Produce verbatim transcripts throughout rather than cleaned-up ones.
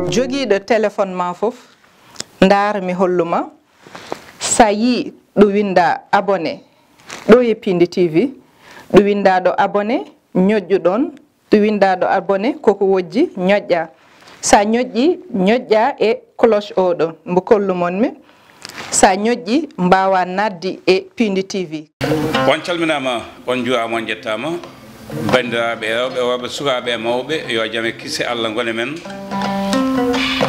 Jogiiɗo téléphone ma fof, ndaar mi holluma. Sa yii ɗo winnda abonné, ɗo e Pindi T V, ɗo winnda ɗo abonné, ñoƴƴu ɗoon, ɗo winnda ɗo abonné, koko wojji, ñoƴƴa. Sa ñoƴƴi, ñoƴƴa e cloche o ɗo, mbo kollu mon mi. Sa ñoƴƴi, mbaawa naatde e Pindi T V. On calminaama, on njuuraama, on njettaama. Banndiraaɓe e rewɓe e worɓe, sukaaɓe e mawɓe, yo jam e kise Allah ngon e men.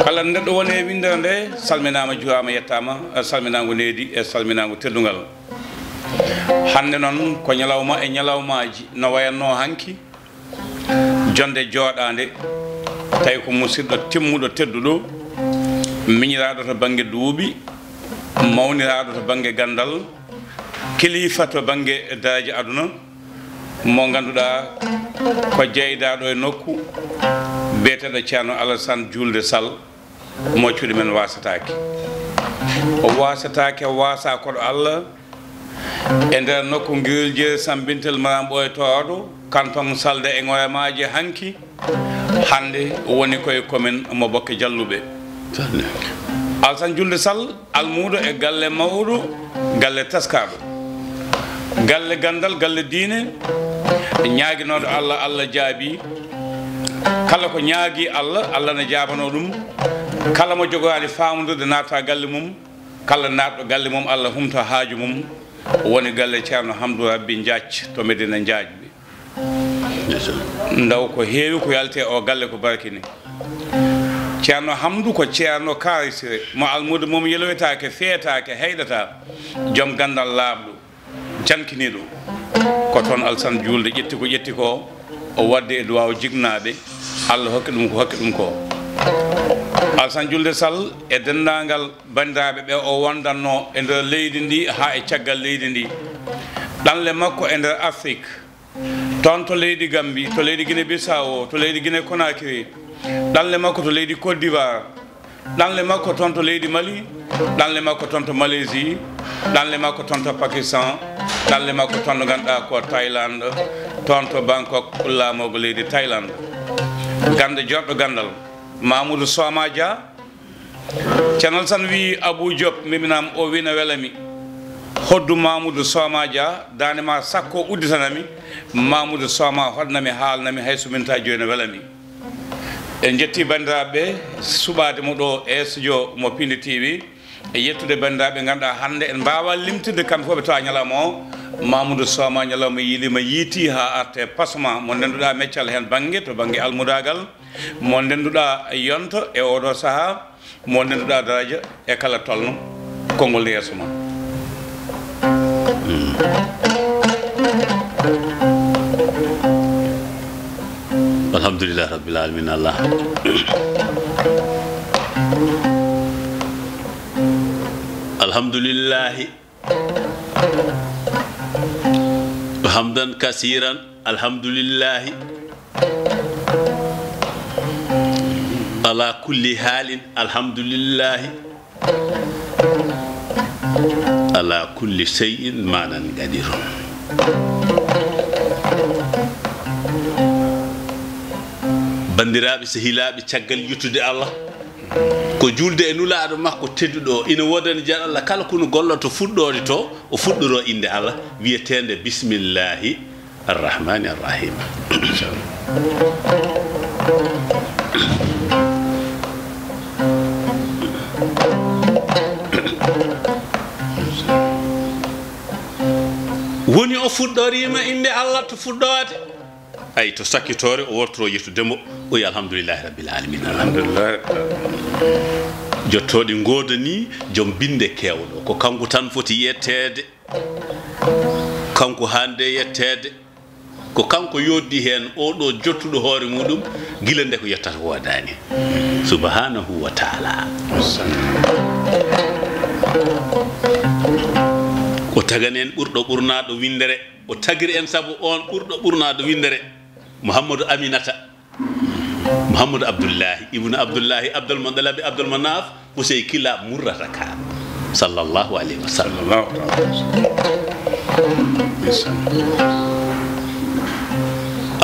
Kala neɗɗo woni e winndere nde, salminaama, juuraama, yettaama, e salminaango needi e salminaango teddungal. Hannde noon ko ñalawma e ñalawmaaji no wayatnoo hanki, jonnde jooɗaande, tawi ko musiɗɗo timmuɗo tedduɗo, miñiraaɗo to bannge duuɓi, mawniraaɗo to bannge ganndal, kilifa to bannge daraja aduna, mo ngannduɗaa ko jeydaaɗo e nokku biyeteeɗo Ceerno Alassane Juulde Sall, mo cuuɗi men waasataake. O waasataake, waasa koɗo Allah e nder nokku Ngiril Jeeri Sambintel Maram Ɓooy Tooɗo, kanton Salde e Ŋoyamaaji hanki, hannde woni koye commune mo Bokke Jalluɓe. Alassane Juulde Sall, almuudo e galle mawɗo, galle taskaaɗo, galle ganndal, galle diine, ñaaginooɗo Allah, Allah jaabi. Kala ko ñaagi Allah, Allah ne jaabanoo ɗum. Kala mo jogoraani faamundirde naata galle mum, kala naatɗo galle mum, Allah humta haaju mum. Woni galle Ceerno Hamdu Rabbi Njaac to Medina Njaacɓe. Ndeysaan. Ndaw ko heewi ko yalti e o galle ko barki ni. Ceerno Hamdu ko ceerno kaarisire, mo almuudo mum yeloytaake, feetaake, heyɗata, joom ganndal laaɓɗo, jankiniiɗo. Ko toon Alassane Juulde ƴetti ko ƴetti ko, o waɗde e duwaaw jiknaaɓe, Allah hokki ɗum ko hokki ɗum ko. Alassane Juulde Sall e denndaangal banndiraaɓe ɓe o wondatnoo e nder leydi ndi haa e caggal leydi ndi. Ɗanle makko e nder Afrik, toon to leydi Gambi, to leydi Guinée Bissau, to leydi Guinée Conakry, ɗanle makko to leydi Côte d'Ivoire, ɗanle makko toon to leydi Mali, ɗanle makko toon to Malaisie, ɗanle makko toon to Pakistan, ɗanle makko toon to ngannduɗaa ko Thaïlande, toon to Bangkok, laamorgo leydi Thaïlande. Gannde joɗɗo ganndal, Mamoudou Soama Dia, Ceerno Alassane wiyi, Abou Diop, mbiminam o wina welami. Hoddu Mamoudou Soama Dia, daande ma sakko udditanami. Mamoudou Soama hoɗnami, haalnami, hay so minta joyi no welami. En njetti banndiraaɓe suɓaade mo ɗo e studio mo Pindi T V. E yettude banndiraaɓe ngannduɗaa hannde en mbaawa limtirde kamɓe fof ɓe tawa ñalawma o. Mamoudou Soama ñalawma yiilima yiiti haa arte pasma mo ndennduɗaa meccal heen bannge to bannge almudaagal. Mo ndennduɗaa yonto e oɗo sahaa, mo ndennduɗaa daraja e kala tolno konngol ne yeeso ma. Alhamdulillah rabbil alamin Allah. Alhamdulillahi hamdan kasiran. Alhamdulillahi ala kulli halin. Alhamdulillahi ala kulli shay'in manan qadirun. Banndiraaɓe, sehilaaɓe, caggal yettude Allah, ko juulde e Nulaaɗo makko tedduɗo o, ina woodani jal Allah kala kono golloto fuɗɗoode to o fuɗɗoroo innde Allah, wiyeteende Bismillaahi Arrahmaani Arrahiim. Woni o fuɗɗoriima innde Allah to fuɗɗoode. Ay, to sakkitoore o wortoro yettude mo, o yi alhamdulillahi rabbil alamin. Alhamdulillah. Jottooɗi ngoodani joom binnde keewɗo, ko kanko tan foti yetteede, kanko hande yetteede, ko kanko yoddi heen oɗo jottuɗo hoore muɗum, gila nde ko yettata woodaani. Subhanahu wa taala. O tagani en ɓurɗo ɓurnaaɗo winndere. O tagiri en sabu oon ɓurɗo ɓurnaade winndere, Muhammadu Aminata, Muhammadu Abdullahi, ibnu Abdullahi, Abdul Mutalabi, Abdul Manaf, Kusey Kila, Murrata Ka, sallallahu alayhi wa sallam. Sallallahu alayhi wa sallam. Ndeysaan.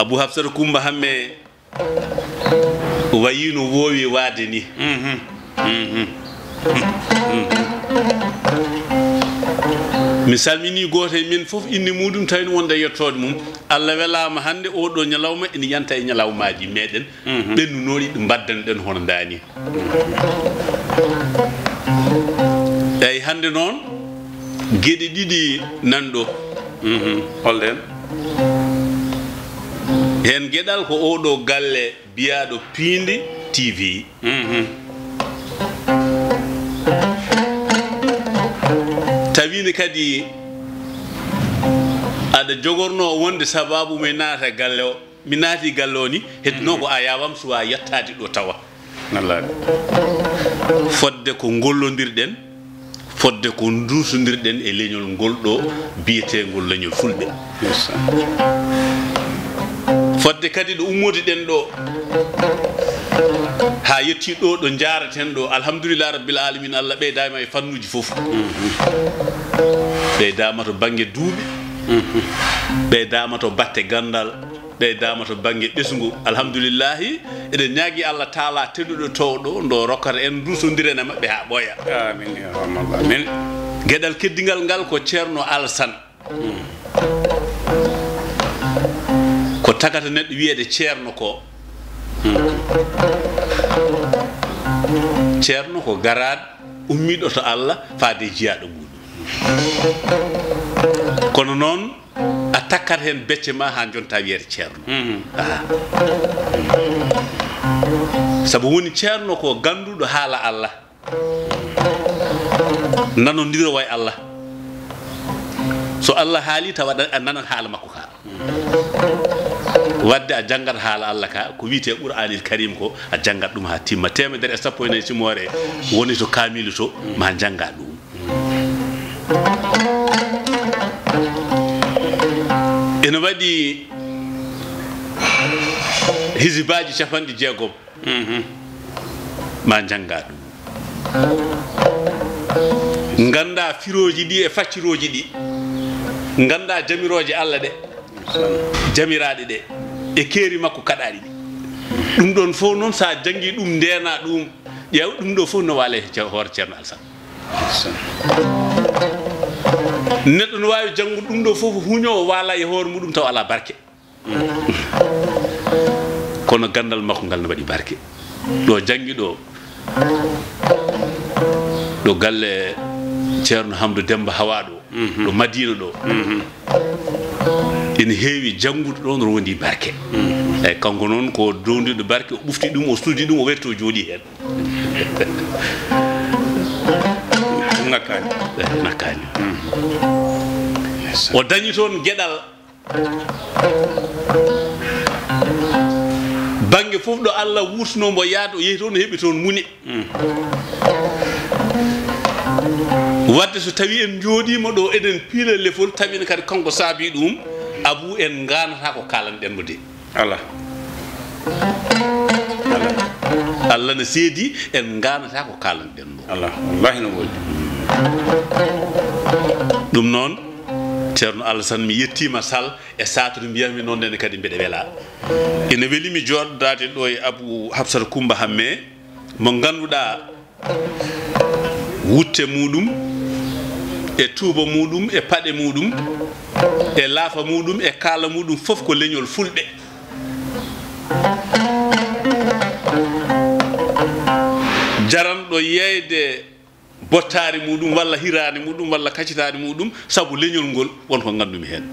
Abou Hafsata Coumba Hammé wayii no woowi waade ni. Mhm. Mhm. Mi salminii gooto e men fof, innde muɗum tawi no wonde e yettoode mum. Allah welaama hannde oo ɗoo ñalawma ina yanta e ñalawmaaji meɗen, mhm, ɓennunooɗi, ɗi mbaddanoɗen hono ndaa ni. Eyi, hannde noon, geɗe ɗiɗi nan ɗo. Mhm. Holɗen? Heen geɗal ko oo ɗoo galle biyaaɗo Piindi T V. Mhm. Tawi ne kadi aɗa jogornoo wonde sabaabu mo naata galle o. Mi naati galle o ni, hedduno ko a yaawam suwa yettaade ɗo tawa. Wallaahi. Fodde ko gollondirɗen, fodde ko nduusondirɗen e leñol ngol ɗo biyeteengol leñol Fulɓe. Yes, sir. Fodde kadi ɗo ummotiɗen ɗo, haa yetti ɗo, ɗo njaaraten ɗo, alhamdulillah rabbil alamin, Allah ɓeydaama e fannuuji fof. Mhm. Ɓeydaama to bannge duuɓi, mhm, ɓeydaama to batte ganndal, ɓeydaama to bannge ɓesngu. Alhamdulillahi, eɗen ñaagi Allah Taala tedduɗo toowɗo, ndo rokkata en, nduusondiren e maɓɓe haa ɓooya. Amin, ya rabbal alamin. Geɗal keddingal ngal ko Ceerno Alsan. Hmm. Ko tagata neɗɗo wiyeede ceerno ko. Hmm. Ceerno ko garaad ummiiɗo to Allah faade e jiyaaɗo muɗum. Kono noon, a takkat heen becce ma haa njonta wiyeede ceerno. Mhm. Aha. Sabu woni ceerno ko gannduɗo haala Allah. Nanondiroowo e Allah. So Allah haali tawa a nanat haala makko ka. Wadde a janngat haala Allah ka, ko wiyetee Qur'aanil Kariim ko, a janngat ɗum haa timma. Teemedere e sappo e nayi simoore woni to kaamiilu to, ma njannga ɗum. Ene waɗi hisibaaji capanɗe jeegom. Mhm. Ma njannga ɗum. Ngannda firooji ɗi e faccirooji ɗi. Ngannda jamirooje Allah ɗe. Jamiraaɗe ɗe. E keeri makko kaɗaaɗi ɗi. Ɗum ɗoon fof noon, so a janngii ɗum, ndeenaa ɗum, ƴeew ɗum ɗo fof no waale e ce-, hoore Ceerno Alsan. Neɗɗo no waawi janngude ɗum ɗo fof, huñoo, waala e hoore muɗum, taw alaa barke. Kono ganndal makko ngal no waɗi barke. Ɗo janngi ɗo, ɗo galle Ceerno Hamdu Demba Hawa ɗo, mhm, ɗo Madina ɗo. Mhm. Ene heewi janngude ɗo, no rondi barke. Mhm. Eyi, kanko noon ko dondiɗo barke, o ɓufti ɗum, o sudi ɗum, o werti o jooɗi heen. Ɗum ŋakkaani. Eh, ŋakkaani. Mhm. O dañi toon geɗal. Bannge fof ɗo Allah wurtinoo mbo yaade, o yehi toon, o heɓi toon mune. Mm. Wadde so tawii en njooɗiima ɗo, eɗen piila lefol, tawi en kadi kanko saabii ɗum, Abuu, en ngaanataa ko kaalanɗen mo de. Alaa. Alaa. Allah no seedi, en ngaanataa ko kaalanɗen mo. Alaa. Wallaahi no woodi. Ɗum noon, Ceerno Alasan, mi yettiima Sal. E saatude mbiyatmi noon, ndeen kadi mbeɗa welaa. Ene weli mi jooɗodaade ɗo e Abuu Hafsata Kummba Hammee, mo ngannduɗaa wutte muɗum, e tuuba muɗum, e paɗe muɗum, e laafa muɗum, e kaala muɗum fof ko leñol Fulɓe. Jaranɗo yeeyde bottaari muɗum, walla hiraani muɗum, walla kacitaani muɗum, sabu leñol ngol, won ko nganndumi heen.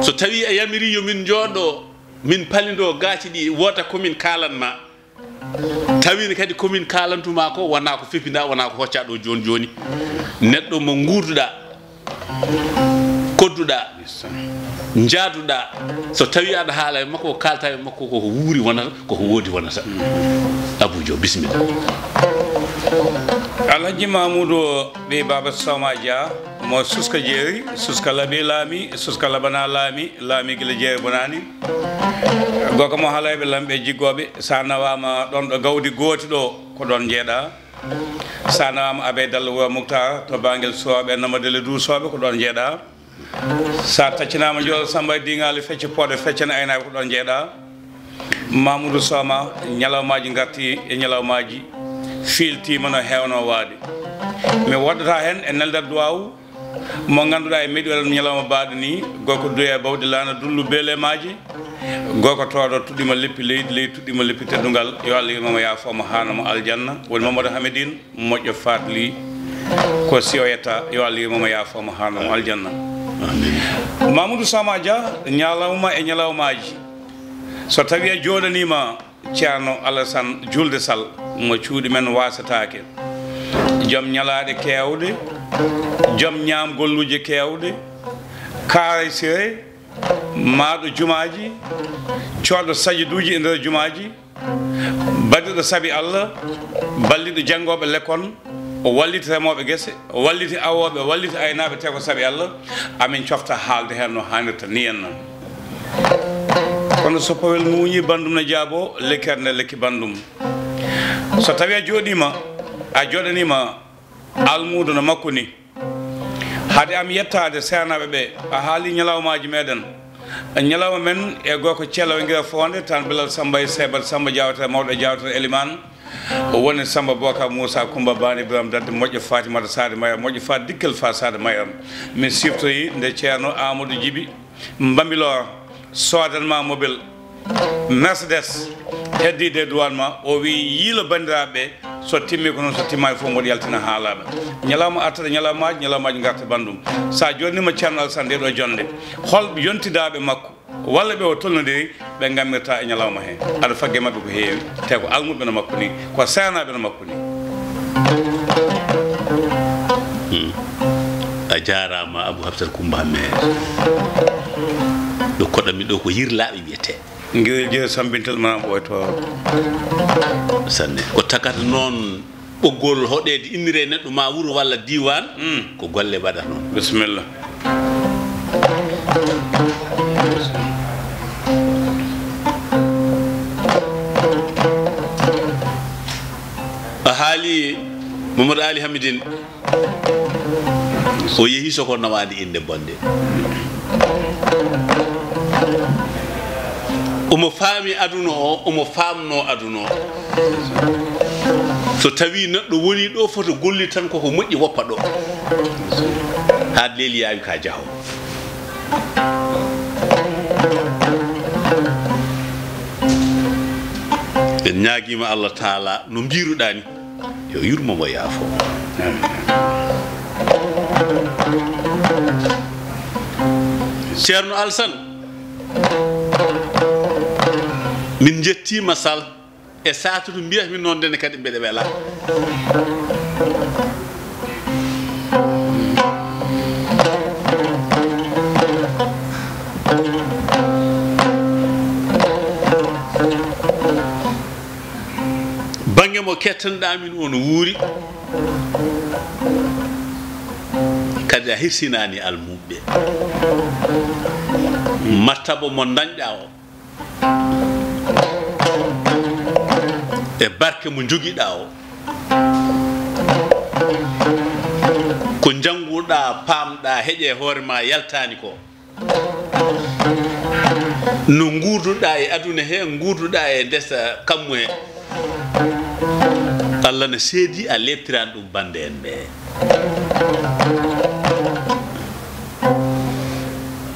So tawii a yamirii yo min njooɗo, min palindoo gaaci ɗi, wota ko min kaalan ma. Tawi ne kadi ko min kaalantu ma ko, wonaa ko fepinɗaa, wonaa ko hoccaa ɗo jooni jooni. Neɗɗo mo nguurduɗaa, kodduɗaa, njaaduɗaa, so tawii aɗa haala e makko, ko kaalta e makko, ko ko wuuri wonata, ko ko woodi wonata. Abuu Joop, bisimilla. Alhaji Mamuudu ɓii Baaba Soma Dia, mo Suska Jeeri, Suska Labi Laami, Suska Labana Laami, Laami gila Jeeri Bonaani. Gorko mo Halayɓe Lamɓe Jiggooɓe, sa nawaama ɗoon ɗo Gawdi Gooti ɗo, ko ɗoon njeeɗaa. Sa nawaama Abey Dallo Wuro Muktar to Baangel Suwooɓe, Namadele Duusooɓe, ko ɗoon njeeɗaa. Sa taccinaama Njool Samba e Diŋaali, fecce pooɗe, feccane aynaaɓe, ko ɗoon njeeɗaa. Mamoudou Soma, ñalawmaaji ngarti e ñalawmaaji, fiiltiima no heewnoo waade. Mi woɗɗata heen e neldat duwaawu mo ngannduɗaa e meɗi waɗan ñalawma baaɗo ni, gorko duya e bawɗi laana dullu beelemaaji, gorko tooɗo tuɗɗiima leppi leydi, leydi tuɗɗiima leppi teddungal. Yo Allah yurmo mo, yaafo mo, haano mo aljanna. Woni Mamadou Hamidine. Moƴƴo Faat Li, ko si o yetta, yo Allah yurmo mo, yaafo mo, haano mo aljanna. Amin. Mamoudou Sama Dia, ñalawma e ñalawmaaji, so tawi a jooɗaniima Ceerno Alassane Julde Sall mo cuuɗi men waasetaake, joom ñalaaɗe keewɗe, joom ñaamgolluuje keewɗe, kaaraysire, maaɗo jumaaji, coodɗo sajiduuji e nder jumaaji, baɗiɗo sabi Allah, balliɗo janngooɓe lekkon, o walliti remooɓe gese, o walliti awooɓe, o walliti aynaaɓe, te ko sabi Allah. Amin cofta haalde heen no haanirta ni en noon. Kono so powel muuñii, banndum ne jaaboo, lekkere nde lekki banndum. So tawii a jooɗiima, a jooɗaniima almuudo no makko ni, hade am yettaade seenaaɓe ɓe, a haali ñalawmaaji meɗen. Ñalawma men e gorko Ceelo e Ngira Foonde, tan Bilal Samba e Seebat Samba Jawata, mawɗo e Jawata Elimaan. O woni Samba Boka Moussa Kumba Bani Ibrahim Dadde, moƴƴo Fatimata Saade Mayam, moƴƴo Fat Dikkel Fa Saade Mayam. Mi siftori nde Ceerno Amadou Jibi Mbambilor soodan ma mobile Mercedes, heddi de duwan ma, o wi yiilo banndiraaɓe ɓe, so timmi ko noon, so timmaani fof mboɗo yaltina haalaaɓe. Ñalawma artata ñalawmaaji, ñalawmaaji ngarta banndum. So a jooɗniima Ceerno Alassane nde ɗo jonnde, hol yontidaaɓe makko walla ɓe o tolnodiri ɓe ngammirta e ñalawma he? Aɗa fagge maɓɓe ko heewi, te ko almuɓɓe no makko ni, ko seenaaɓe no makko ni. Hmm. A jaaraama Abou Hafsat Coumba Hammet. Ɗo koɗami ɗo ko yirlaaɓe wiyetee. Ngirel jeyi sambintel mana ɓooyto. Sanne. Ko tagata noon ɓoggol hoɗeede inniree neɗɗo ma wuro walla diiwaan, hmm, ko golle mbaɗata noon. Bisimilla. A haali Mamadou Ali Hamidine. O yehi soko nawaade innde bonde. Omo faami aduna o, omo faamnoo aduna o. So tawii neɗɗo woni ɗo, foto golli tan koko moƴƴi, woppa ɗo. Haa leeli yaawi ka jaho. En ñaagiima Allah Taala no mbiiruɗaa ni. Yo yurmo mo, yaafo. Ceerno Alsan, min njettiima Sal e saatu to mbiyatmi noon, ndene kadi mbeɗa wela. Bannge mo kettanɗaa min o no wuuri, kadi a hirsinaani almuuɓe. Martaba mo ndañɗaa o e barke mo njogiɗaa o, ko njannguɗaa, paamɗaa, heƴe hoore ma yaltaani ko. No nguurduɗaa e aduna he, nguurduɗaa e ndesa kammu he, Allah ne seedi a leeptiraan ɗum bannde en ɓe.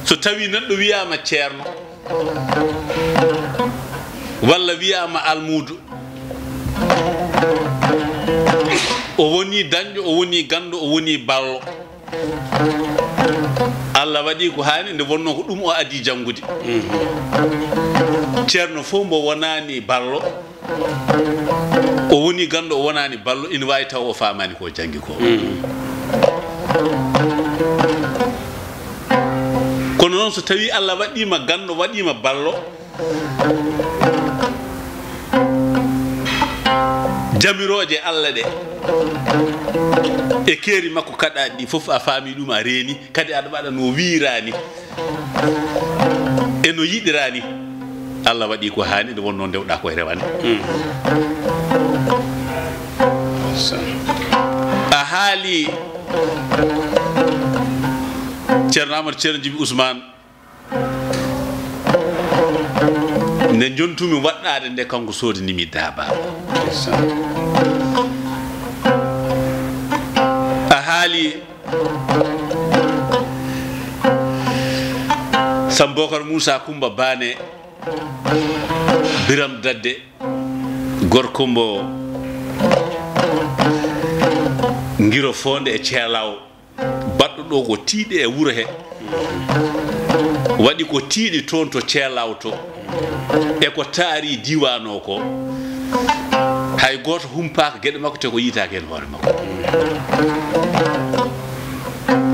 So tawii neɗɗo wiyaama ceerno, walla wiyaama almuudo, o woni dañɗo, o woni ganndo, o woni ballo. Allah waɗi ko haani, nde wonnoo ko ɗum o adii janngude. Ceerno fof mbo wonaani ballo, o woni ganndo, o wonaani ballo, ina waawi taw o faamaani ko o janngi ko. Kono noon, so tawii Allah waɗiima ganndo, waɗiima ballo, jamirooje Allah ɗe e keeri makko kaɗaaɗi ɗi fof, a faami ɗum, a reeni, kadi aɗa waɗa no wiiraani e no yiɗiraani. Allah waɗi ko haani, nde wonnoo ndewɗaa ko e rewande. A haali Ceerno Amadou, Ceerno Jibi Usmaan, nde njontumi waɗɗaade nde, kanko soodani mi daabaa. A haali Sam Bokar Moussa Kumba Bane, Biram Dadde, gorko mbo Ngiro Fonde e Ceelaw, baɗɗo ɗo ko tiiɗe e wuro he, waɗi ko tiiɗi toon to Ceelaw to, e ko taari diiwaan o ko, hay gooto humpaaka geɗe makko, te ko yiytaake heen hoore makko.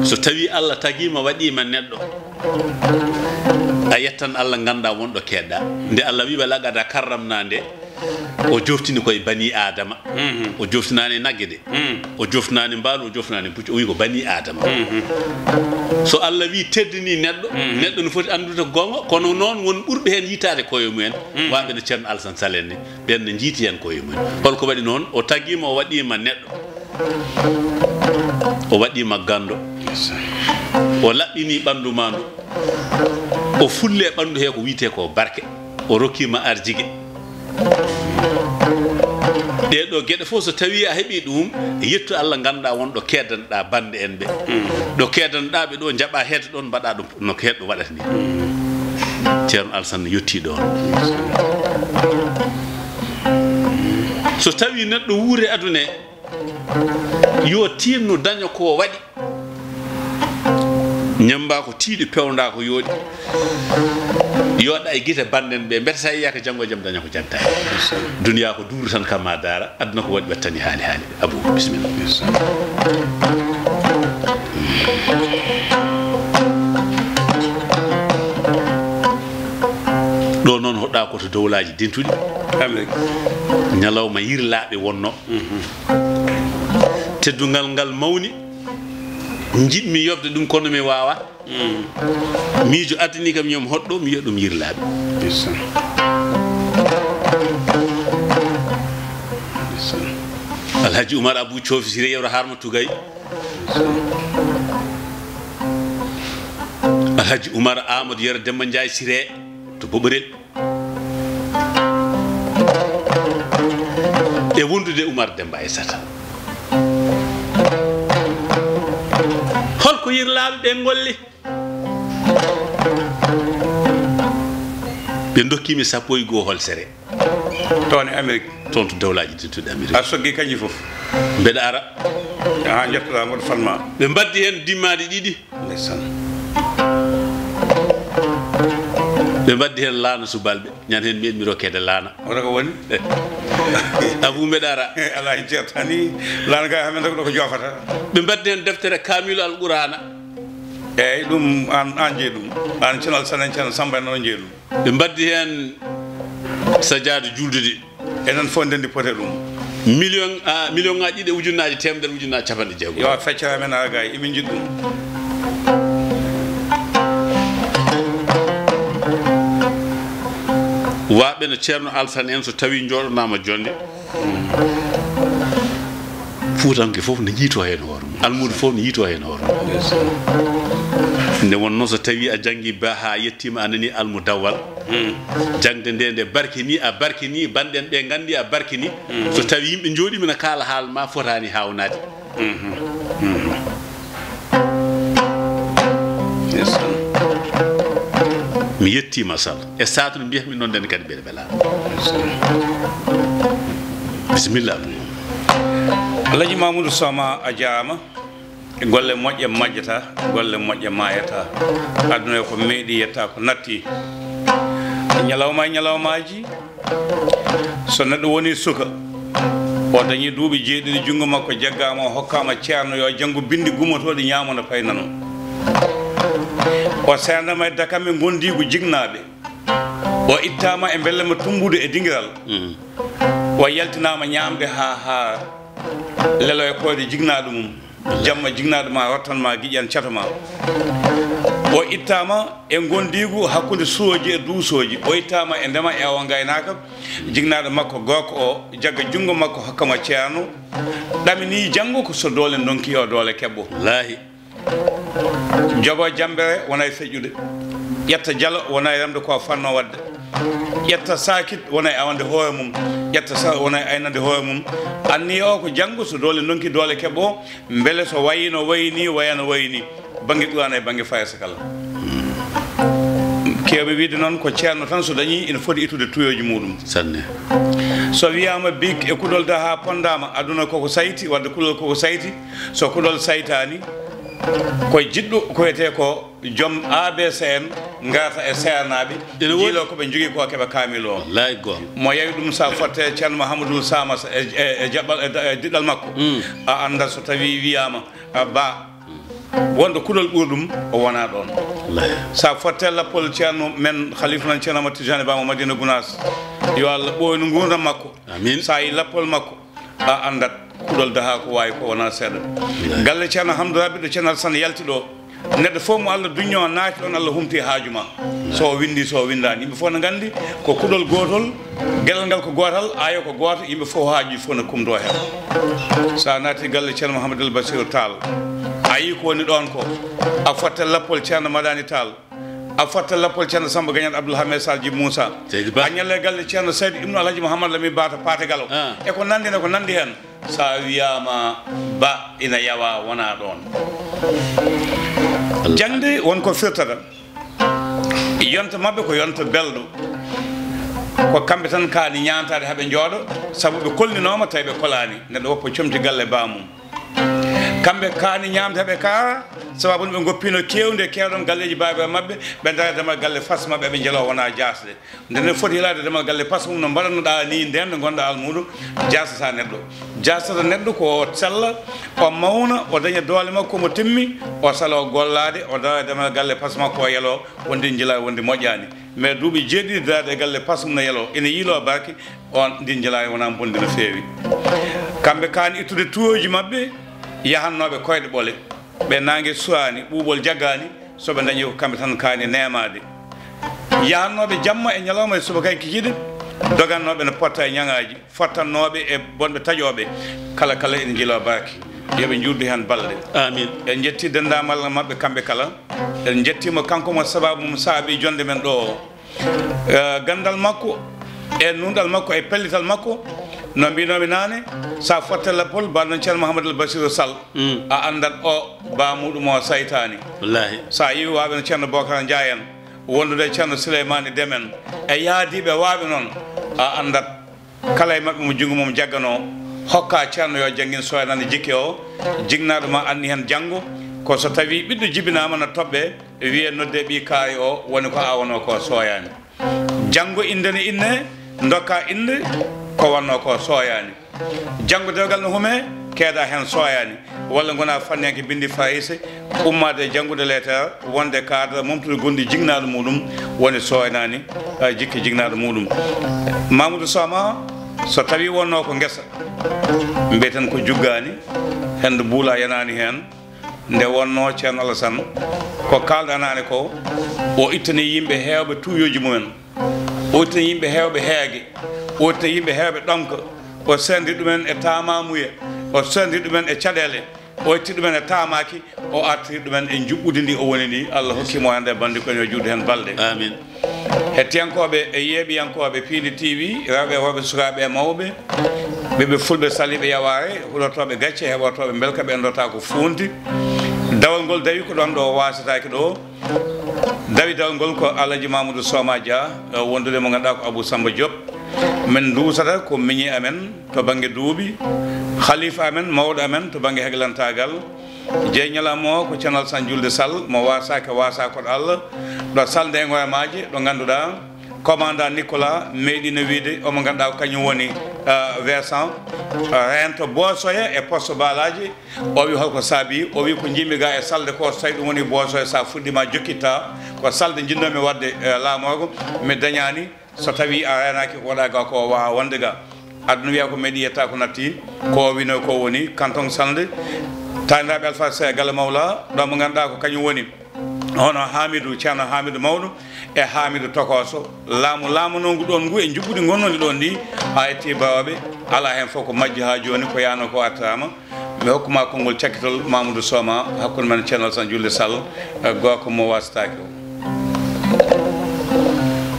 So tawii Allah tagii ma, waɗii ma neɗɗo, a yettan Allah, nganndaa won ɗo keedɗaa. Nde Allah wii: "Wa laqad karramnaa" nde, o joftini koye bani Aadama. Mhm. O joftinaani nagge de. Mhm. O joftinaani mbaalu, o joftinaani puccu, o wii ko bani Aadama. Mhm. So Allah wii teddinii neɗɗo, mhm, neɗɗo no foti anndude ko goonga, kono noon won ɓurɓe heen yiytaade koye mumen, mhm, waaɓe no Ceerno Alasan Sal en ni, ɓeen ne njiyti heen koye mumen. Holko waɗi noon? O tagii ma, o waɗii ma neɗɗo. O waɗii ma ganndo. O laɓɓinii ɓanndu maa ndu. O fulli e ɓanndu he ko wiyetee ko barke. O rokkii ma arjige. Ɗee ɗoo geɗe fof, so tawii a heɓii ɗum, yettu Allah, nganndaa won ɗo keedanɗaa bannde en ɓe. Mm. Ɗo keedanɗaa ɓe ɗo, njaɓaa heedde ɗoon, mbaɗaa ɗum no ko heedɗo waɗata ni. Mm. Ceerno Alasan yettii ɗoon. So tawii neɗɗo wuuri aduna e yo tinno daña ko waɗi. Ñammba ko tiiɗi, pewnda ko yooɗi. Yooɗa e gite bannden ɓe, mbete sa yiyaaka janngo e jam daña ko jantaani. Duniyaa ko duuru tan, kam ma daara, aduna ko waɗi wattani haali haali. Abou, bisimilla. Ɗo noon hoɗɗa ko to dowlaaji dentuɗi. Amérique. Ñalawma yirlaaɓe wonno. Mhm. Teddungal ngal mawni. Njiɗmi yoɓde ɗum, kono mi waawa. Mm. Miijo addani kam, yo mi hoɗɗo, mi yiya ɗum yirlaaɓe. Ndeysaan. Ndeysaan. Alhaji Oumar Abou Thiofi Siré, Yero Harma Tugay. Ndeysaan. Alhaji Oumar Amadou Yero Demba Ndiaye Siré to Boɓorel. E wondude Oumar Demba Aissata. Holko yirlaaɓe ɓe ngolli? Ɓe dokkimi sappo e goo holsere. Toon e Amérique. Toon to dowlaaji dentuɗi Amérique. A soggi kañƴi fof. Mbeɗa ara. Haa njettoɗaa mboɗo fanma. Ɓe mbaddi heen dimmaɗi ɗiɗi. Ndeysaan. Ɓe mbaddi heen laana subalɓe. Ñande heen mi enmi rokkeede laana. Wona ko woni? Abou, mbeɗa ara. Alaa heen ceertani. Laana ka hamen ko ɗo ko joofata. Ɓe mbaddi heen deftere kaamilu Alquraana. Eeyi, ɗum aan, aan jeyi ɗum. Aan Ceerno Alasan en, Ceerno Samba en, onon njeyi ɗum. Ɓe mbaddi heen sajaada juldude. Enen fof ndendi pote ɗum. Million, ah, million ŋaaji ɗiɗi e ujunnaaji teemedere ujunnaaji capanɗe jeegom. Yo a feccere men, Alaa Gaye, emin njiɗi ɗum. Waaɓe no Ceerno Alasan en, so tawii njooɗonaama jonnde, Fuutanke fof ne yiitoo heen hoore mum. Almuudo fof ne yiitoo heen hoore mum. Nde wonnoo so tawii a janngii ba haa yettiima, a nanii Almudawwal. Hmm. Jaŋde nde, nde barkinii, a barkinii, banndee ɓe nganndii a barkinii. Hmm. So tawii yimɓe njooɗiima na kaala haala ma fotaani haawnaade. Hmm. Hmm. Ndeysaan. Mi yettiima Sall. E saatu nde mbiyatmi noon, nden kadi mbeɗa welaa. Ndeysaan. Bisimilla, Abou. Alhaji Mamoudou Sama, a jaaraama. Golle moƴƴe majjata, golle moƴƴe maayata. Aduna ko meeɗi yetta ko natti. Ñalawma e ñalawmaaji, so neɗɗo woni suka, o dañi duuɓi jeeɗiɗi, junngo makko jaggaama, o hokkaama ceerno, yo janngu binndi gumotooɗi, ñaamo no paynanoo. O seerndaama e dakamɓe ngondiigu jinnaaɓe. O ittaama e mbellema tummbudu e dingiral. Mm. O yaltinaama ñaamde haa, haa lelo e koyɗe jinnaaɗo mum. Jamma jinnaaɗo ma rottan ma giƴan cato ma. O ittaama e ngondiigu hakkunde surooji e duusooji. O ittaama e ndema e awa ngaynaaka. Jinnaaɗo makko gorko o jagga junngo makko hokka mo ceerno. Ɗaminii janngo ko so doole ndonki o doole keɓɓo. Wallaahi. Jogo jammbere wona e feƴƴude. Ƴetta jalo wona e remde ko fanno waɗde. Ƴetta sakit wona e awande hoore mum. Ƴetta sara wona e aynande hoore mum. Anniya o ko janngo, so doole ndonki doole keɓo, mbele so wayi no wayi ni, waya no wayi ni. Bannge Qur'aana e bannge faayisa kala. Keewɓe wiide noon ko ceerno tan so dañii ina foti ittude tuyooji muuɗum. Sanne. So wiyaama bik e kuɗol daha pondaama, aduna koko sayti, wadde kuɗol koko sayti. So kuɗol saytaani, ko jiɗɗo ko wiyetee ko joom A B C en ngarata e seernaaɓe, ene woodi, jiilo ko ɓe njogii ko keɓa kaamil o. Wallaahi goonga. Mo yawi ɗum sa fotte Ceerno Mahamadou Samassa e, e, e jaɓɓal, e da-, e diɗɗal makko. Mm. A annda so tawi wiyaama, a, ba, wonɗo kuɗol ɓuri ɗum, o wona ɗoon. Wallaahi. Sa fotte lappol Ceerno men, Khalifa men Ceerno Ahmad Tijani Ba mo Madina Gunaas. Yo Allah ɓooynu nguurndam makko. Amiin. Sa yi lappol makko, a anndat kuɗol daha ko waawi ko wona seeɗa. Wallaahi. Galle Ceerno Hamdou Rabi ɗo Ceerno Alassane yalti ɗo. Neɗɗo fof mo Allah duñño naati ɗoon, Allah humti haaju ma. So o winndi, so o winndaani, yimɓe fof ne nganndi ko kuɗol gootol, geɗal ngal ko gootal, aayo ko gooto, yimɓe fof haajuji fof ne kumdoo heen. So a naati galle Ceerno Mouhamadou El Bassirou Tall, a yii ko woni ɗoon ko, a fotta lappol Ceerno Madani Tall, a fotta lappol Ceerno Samba Gagnane Abdoul Hamid Sall Djiby Moussa, seydi Ba, a ñalle galle Ceerno Saydou Ibnu Alhaji Mouhamadou Lamine Bata Paate Galo, ah, e ko nanndi heen, e ko nanndi heen. So a wiyaama ba ina yawa, wona ɗoon. Jaŋde won ko firtata. Yonta maɓɓe ko yonta belɗo. Ko kamɓe tan kaani ñaantaade haa ɓe njooɗo, sabu ɓe kolninooma tawi ɓe kolaani. Neɗɗo woppa comci galle baamum. Kamɓe kaani ñaamde haa ɓe kaara, sababu no ɓe ngoppiino keewde, keewɗon galleeji baabiraaɓe maɓɓe, ɓe ndara damal galle fas maɓɓe, ɓe njeloo wona jaasde. Nde ne foti hilaade damal galle, par ce que no mbaɗanno-ɗaa ni, ndeen nde ngonɗaa almuudo, jaasata neɗɗo. Jaasata neɗɗo ko o sella, o mawna, o daña doole makko mo timmi, o sala o gollaade, o dawa e damal galle, par ce que makko o yeloo, wonde njilaa wonde moƴƴaani. Mais duuɓi jeeɗiɗi daraade e galle, par ce que no yeloo, ene yiiloo barke, on ndin njilaa wonaa bonde no feewi. Kamɓe kaani ittude tuwooji maɓɓe, yahannooɓe koyɗe ɓole. Ɓe naange suwaani, ɓuuɓol jaggaani, so ɓe ndañi ko kamɓe tan kaani neemaade. Yahannooɓe jamma e ñalawma e subaka e kikiiɗe, dogannooɓe no potta e ñaŋaaji, fottannooɓe e bonɓe taƴooɓe, kala kala ene njiloo barke. Yo ɓe njuutdu heen balɗe. Amiin. En njettii denndaangal maɓɓe kamɓe kala. En njettii mo kanko mo sababu mum saabii jonnde men ɗo o. Eh, ganndal makko e nuunɗal makko e pellital makko, no mbiinoomi naane, so a fotte lappol, mbaɗ noon Ceerno Mouhamadou El Bassirou Sall, mm, a anndat o ba muɗum o saytaani. Wallaahi. So a yiwi waaɓe no Ceerno Bocar Ndiaye en, wondude e Ceerno Souleymane Dem en, e yahdiiɓe waaɓe noon, a anndat kala e maɓɓe mo junngo mum jagganoo, hokka Ceerno yo janngin soynaande jikke o, jinnaaɗo ma anni heen janngo, ko so tawii ɓiɗɗo jibinaama no toɓɓee, wiyee noddee ɓii kaari o, woni ko a wonoo ko sooyaani. Janngo innde ne innee, ndokkaa innde ko wonnoo ko sooyaani. Janngo dewgal no humee, keeda heen sooyaani. Walla ngonaa fanniyanke binndi Farayse, ummaade e janngude leetar, wonde cadre, momtude gonɗi jinnaaɗo muɗum, woni sooynaani, eh, jikke jinnaaɗo muɗum. Mamoudou Sooma, so tawii wonnoo ko ngesa, mbiyeten ko juggaani, henndu buulaa yanaani heen, nde wonnoo Ceerno Alassane, ko kaalɗaa naane ko, o ittanii yimɓe heewɓe tuuyooji mumen. O ittanii yimɓe heewɓe heege. O ittanii yimɓe heewɓe ɗomka. O seendi ɗumen e taamaamuya. O seendi ɗumen e caɗeele. O itti ɗumen e taamaaki. O artiri ɗumen e njuɓɓudi ndi o woni ndi. Allah hokki mo hannde e bannde ko en yo juutde heen balɗe. Amiin. Hettiyankooɓe e yeeɓiyankooɓe Piindi T V, rewɓe e worɓe, sukaaɓe e mawɓe, ɓiɓɓe fulɓe saliiɓe yawaare, hulotooɓe gacce, heɓotooɓe mbelka, ɓe ndotaa ko fuunti. Dawol ngol dawi ko ɗoon ɗo waasetaake ɗo. Dawi dawol ngol ko Alhaji Mamoudou Soma Dia, eh, wondude mo ngannduɗaa ko Abou Samba Diop. Min nduusata ko miñi amen to bannge duuɓi, khalifa amen, mawɗo amen to bannge heglantaagal. Jeyi ñalawma o ko Ceerno Alassane Julde Sall, mo waasaaka, waasaa koɗo Allah, ɗo salde e ngoyamaaje, ɗo ngannduɗaa commandant Nicolas meeɗino wiide, omo ngannduɗaa ko kañum woni, eh, Vincent, eh, reento Boosoya e poste Baalaaji. O wi holko saabi, o wi ko njiimi ga e salde ko, so tawi ɗum woni Boosoya, sa fuɗɗiima jokkitta, ko salde njinnoomi waɗde, eh, laamorgo, mi dañaani. So tawii a reenaaki ko waɗaa ga ko, waawa wonde ga. Aduna wiya ko meeɗi yetta ko natti, ko o wino ko woni, kanton salde. Taaniraaɓe Alpha Sey Galle Mawla, ɗo mo ngannduɗaa ko kañum woni hono Hamidou, Ceerno Hamidou Mawɗo e Hamidou Tokoso. Laamu laamanoo ngu ɗoon ngu e njuɓɓudi ngonnondi ɗoon ndi, haa etti baawɓe, alaa heen fof ko majji haa jooni, ko yaano ko artiraama. Mi hokkuma konngol cakkitol, Mamadou Soma, hakkunde men Ceerno Alassane Julde Sall, eh, gorko mo wasataake o.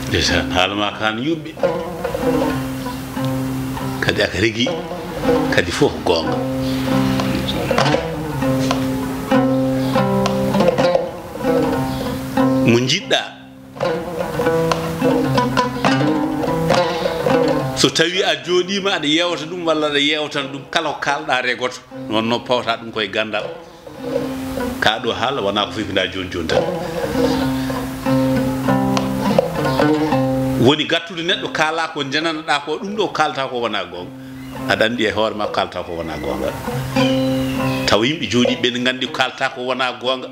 Ndeysaan, haala ma kan yuɓɓi. Kadi aka rigi, kadi fof ko goonga. Mo njiɗɗa, so tawi a jooɗiima aɗa yeewta ɗum walla aɗa yeewtana ɗum, kala ko kaalɗa regoto, wonno pawta ɗum koye ganndal. Ka ɗo haala wona ko fii ko nda joni joni tan. Woni gattude neɗɗo kaala ko jananaɗa ko, ɗum ɗo kalta ko wona goonga. Aɗa anndi e hoore ma kalta ko wona goonga. Tawa yimɓe jooɗi ɓe ne nganndi kalta ko wona goonga.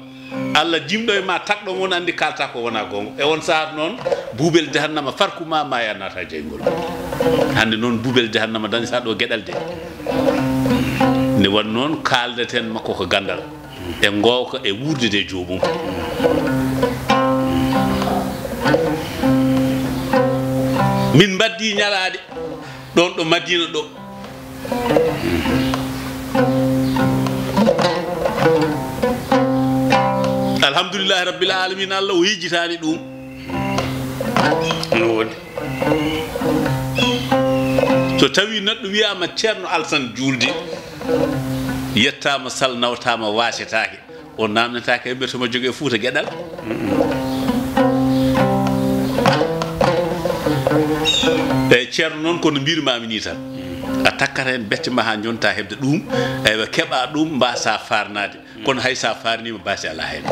Allah jimɗo e ma, takɗo mo, ne anndi kalta ko wona goonga. E on sahat noon, buubel jahannama farku ma, ma ya naata jeyngol. Hannde noon buubel jahannama dañata ɗo geɗal de. Nde won noon kaaldeten makko ko ganndal. E ngoowka e wuurdude e joomum. Min mbaddi ñalaaɗe ɗoon ɗo Madina ɗo. Alhamdulillahi Rabbil Alamina, Allah o yejjitaani ɗum. No woodi. So tawi neɗɗo wiyaama Ceerno Alsan Juulde, yettaama, salnawtaama, waasetaake, o naamnataake e mbiyetee mo jogo e Fuuta Geɗal. Eyi, Ceerno noon, kono mbirmaami ni tan. A takkat heen becce ma haa njonta heɓde ɗum, eywa, keɓa ɗum, mbasa farnaade. Kono hay sa farnima, basi ala heen.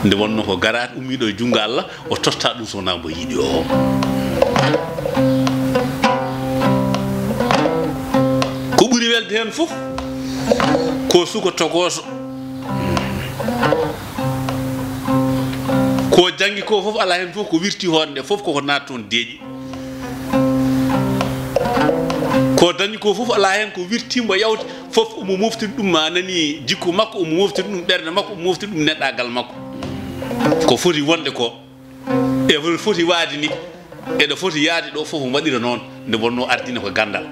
Nde wonno ko garaat ummiiɗo e junngo Allah, o totta ɗum so wonaa mbo yiɗi o. Ko ɓuri welde heen fof, ko suka togooso. Ko janngi ko fof, ala heen fof ko wirti hoore nde, fof koko naat toon deeƴi. Ko dañi ko fof, ala heen ko wirti mbo yawti, fof omo moftini ɗum, ma nani jikku makko, omo moftini ɗum ɓernde makko, omo moftini ɗum neɗɗaagal makko. Ko foti wonde ko, e foti waade ni, eɗo foti yaade ɗo fof, omo waɗira noon, nde wonno ardina ko ganndal.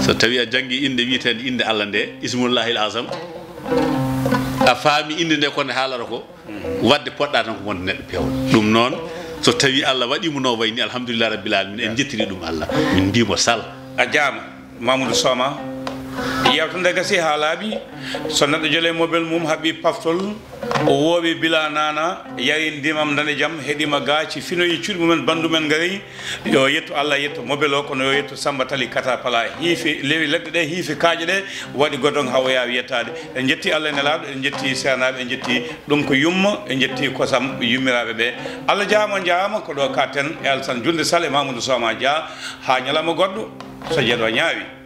So tawi a janngi innde wiyeteende innde Allah nde, Ismullahil Azam, a faami innde nde ko nde haalata ko, waɗde poɗɗa tan ko wonde neɗɗo peewɗo. Ɗum noon, so tawi Allah waɗi mo no wayi ni, alhamdulillah rabbil alamin, en jettiri ɗum Allah. Min mbiimo sal. A jaama, Mamadou Soma. Yewtere nde gasi haa laaɓi. So neɗɗo jole mobel mum, haɓi paftol, o woowi bila nana, yari ndimam nane jam, heɗima ga ci finoyi cuuɗi mumen, bandu men ngari. Yo yettu Allah, yettu mobel o, kono yo yettu Samba Tali Kata Pala. Hiifi lewi leɗɗe ɗe, hiifi kaaƴe ɗe, waɗi godon hawoya yettaade. En jetti Allah e Nelaaɗo, en jetti seenaaɓe, en jetti ɗum ko yumma, en jetti kosam yummiraaɓe ɓe. Allah jaama, jaama, ko ɗo katten e Alsan Julde Sal e Mamadou Soma Dia, haa ñalawma goɗɗo, so jeeɗo ñaawi.